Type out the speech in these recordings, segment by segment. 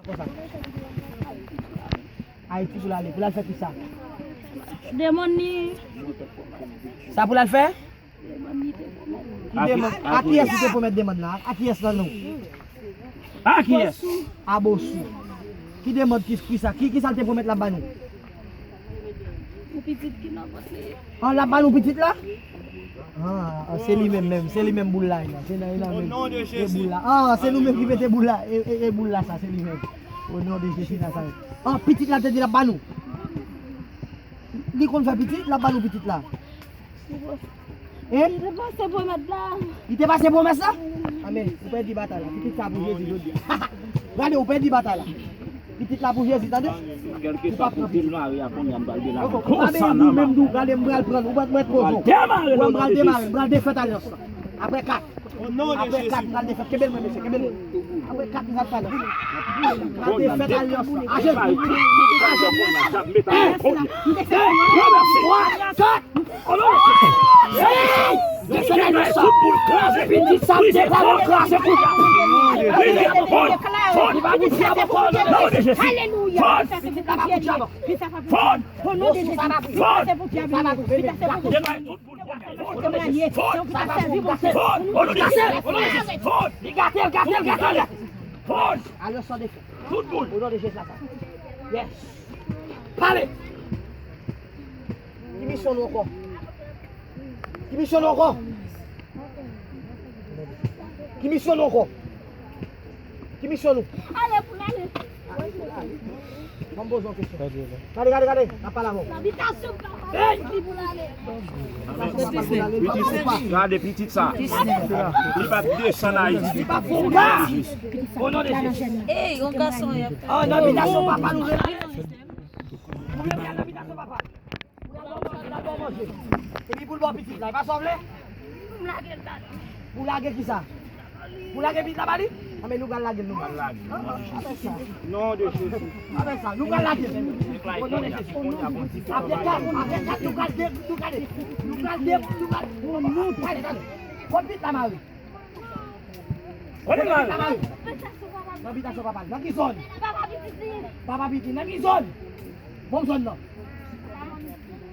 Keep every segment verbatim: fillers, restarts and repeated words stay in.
Konsa. Ayiti pou l ale. Pou l al fè kisa? Demann li. Sa pou l al fè? Ki demann? A kiyès li te pwomèt demann la? A kiyès nan non? A kiyès? A Bosou. Ki demann, ki, ki sa? Ki, ki sa l te pwomèt l ap ba nou? Yon pitit ki nan vant li. Ah, l ap ba nou pitit la? Ah, ah, se li menm, menm, se li menm boul la, se nan, nan menm. E boul la. Ah, se nou menm ki mete boul la, e, e, e boul la sa, se li menm. O non de Jezi Nazarèt. Ah, pitit la te di l ap ba nou. Li konn fè pitit, l ap ba nou pitit la. Hein? Li te pase pwomèt la. Li te pase pwomès la? Amèn. Ou pèdi batay la. Pitit sa pou Jezi jodi a. Gade, ou pèdi batay la. Pitit la pou Jezi, tande? Kèlkeswa kote l mare a, kounye a m pral demarre. Ou pa menm di, ou menm di, ou gade, m pral pran l, ou mèt, mèt poze w. Wè, m pral demare, m pral defèt alyans la. Apre kat. Apre kat, m pral defèt. Kenbe l mwen, mesye, kenbe l mwen. Apre kat, m pral pran l. M pral defèt alyans la. Aje. Aje. Twa, kat. Pitit sa, pitit sa, kraze kounye a. Li pa pou dyab ankò, non, non, non. Alelouya. Pitit la pa pou dyab. Fon. O non de Jezi. Fon. Fon. Li gate, li gate, li gate. Fon. Alelouya. Alyans la defèt. Tout boul. O non de Jezi Nazarèt. Yes. Pale. Ki misyon nou ankò? Ki misyon nou ankò? Ki misyon nou ankò? Ki misyon nou? Ale pou n ale. Ban m poze yon kesyon. Gade, gade, gade. N ap pale avè w. Labitasyon papa. Hey! Li pou l ale. Gade pitit sa. Li p ap desann Ayiti. Li p ap fon. O non de Jezi. Ey, yon gason y ap. Oh, nan abitasyon papa nou vle. Ou vle al nan abitasyon papa? Pou l al ba w manje. Epi pou l ba w pitit la. E pa sa w vle? Pou lage kisa? Pou lage pitit la ba li? Anben nou pral lage l nou menm. Non de Jezi. Apre sa, nou pral lage l. O non de Jezi. Apre kat, apre kat, nou pral de, nou pral de, nou pral de, nou pral. Tande, tande. Kot pitit la mare? Kote l mare? Nan abitasyon papa l. Nan ki zòn? Papa pitit li. Papa pitit. Nan ki zòn? Bon zòn nan.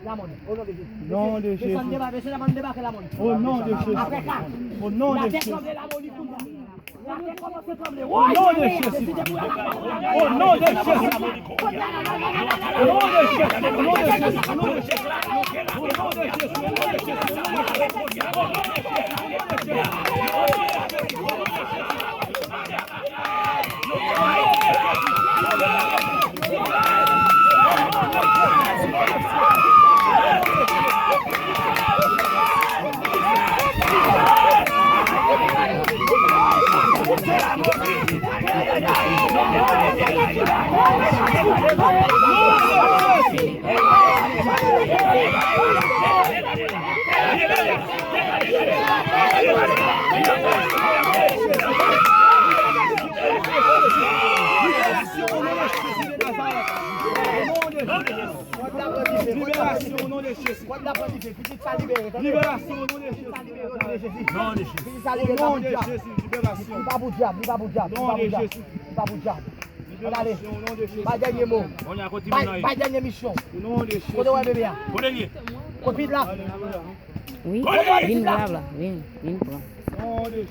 Lamòn. O non de Jezi. Non de Jezi. Desann debake, mesye, desann debake Lamòn. O non de Jezi. Apre kat. O non de Jezi. Latè tranble Lamòn kounye a. Latè kòmanse tranble. O non de Jezi. O non de Jezi. O non de Jezi. O non de Jezi. O non de Jezi. Liberasyon o non de Jezi. Liberasyon o non de Jezi. Liberasyon o non de Jezi. Non de Jezi. O non de Jezi. Liberasyon. Li pa pou dyab, li pa pou dyab, li pa pou dyab. Li pa pou dyab. Ann ale. Liberasyon o non de Jezi. Bay dènye mo. Bay, bay dènye misyon. O non de Jezi. Kote w wè bebe a? Kote l ye? Kot pitit la? Wi, vin pran la, vin, vin pran.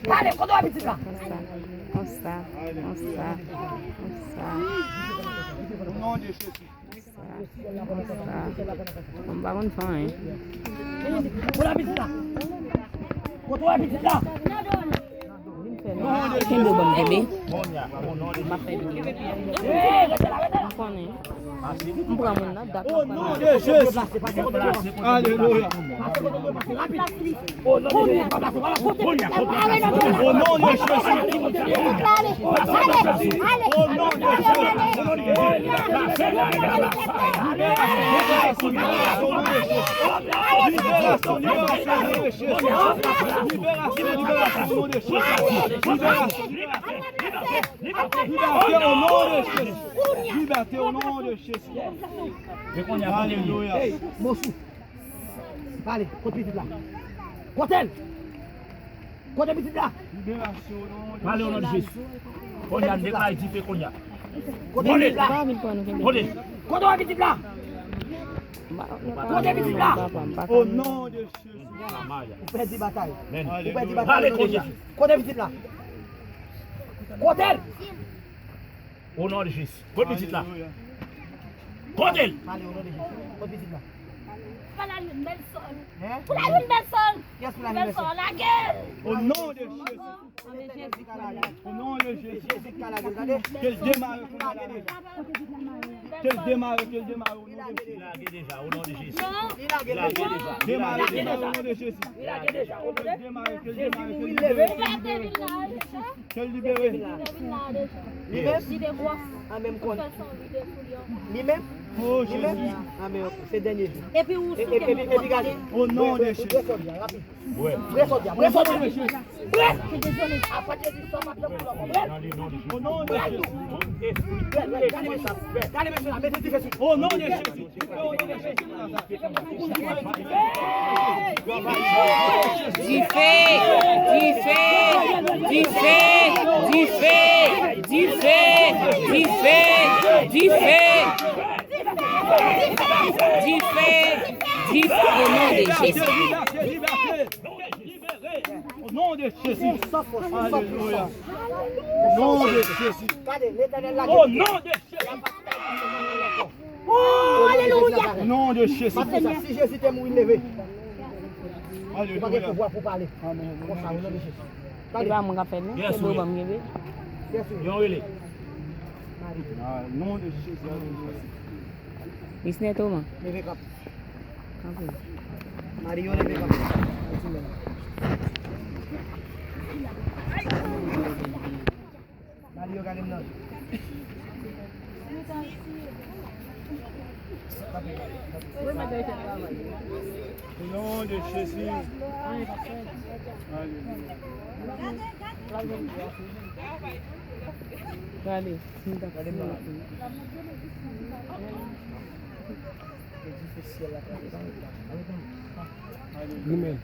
Pale, kote w wè pitit la? Konsa, konsa, konsa, konsa. O non de Jezi. Konsa, konsa. Mwen pa konn fè anyen. Kote w wè pitit la? Kote w wè pitit la? Kenbe w ban m kenbe. M ap fè videyo. M konnen. M pran moun nan, dat m ap pran. O non de Jezi. Alelouya. O non de Jezi. O non de Jezi. O non de Jezi. Liberasyon, liberasyon, liberasyon, liberasyon, liberasyon, o non de Jezi. Liberasyon. Liberté au nom de Jésus. Liberté au nom de Jésus. Alelouya. Pale, kote pitit la? Kote l? Kote pitit la? Liberasyon o non de Jezi. Pale o non de Jezi. Kounye a, deklare dife kounye a. Kote pitit la? Kote? Kote pitit la? Kote pitit la? O non de Jezi. Ou pèdi batay. Ou pèdi batay. Alelouya. Kote pitit la? Kote l? O non de Jezi. Kote pitit la? Kote l? Pale, o non de Jezi. Kote pitit la? Pou lalin, bèl sòl. Hein? Pou lalin, bèl sòl. Kiyès pou lalin, bèl sòl? Lage. O non de Jezi. O non de Jezi. Jezi ki ka lage l, gade. Ke l demare, ke l demare. Ke l demare, ke l demare, o non de Jezi. Li lage deja, o non de Jezi. Non. Li lage deja. Demare, demare, o non de Jezi. Li lage deja, o non de Jezi. Ke l demare, ke l demare, ke l libere. Ke l libere. Li menm? Li menm? An menm konn. Li menm? O Jezi. An menm, se dènye jou. Epi ou sou kè mwen. Epi gade. O non de Jezi. Bre sòdya, rapid. Bre sòdya, bre sòdya. Bre! Apati de sa, pa t pou lòt. Bre! O non de Jezi. Gade mesye la, mete dife sou li. O non de Jezi. Dife, dife, dife, dife, dife, dife, dife, dife, dife, o non de Jezi. Libere! O non de Jezi. Alelouya. O non de Jezi. Gade, Letènèl la. O non de Jezi. O, alelouya. O non de Jezi. Paske sa, si Jezi te mouri, leve. Ou pa gen pouvwa pou pale. Amèn. Konsa, o non de Jezi. E pa mwen k ap fè l, non. Se bò m kenbe. Yon rele. O non de Jezi. Misnè Toman. Leve kanpe. Kanpe. Mario, leve kanpe. Mario, gade m nan. Kanpe. O non de Jezi. Alelouya. Gade. Gade m nan. Amen.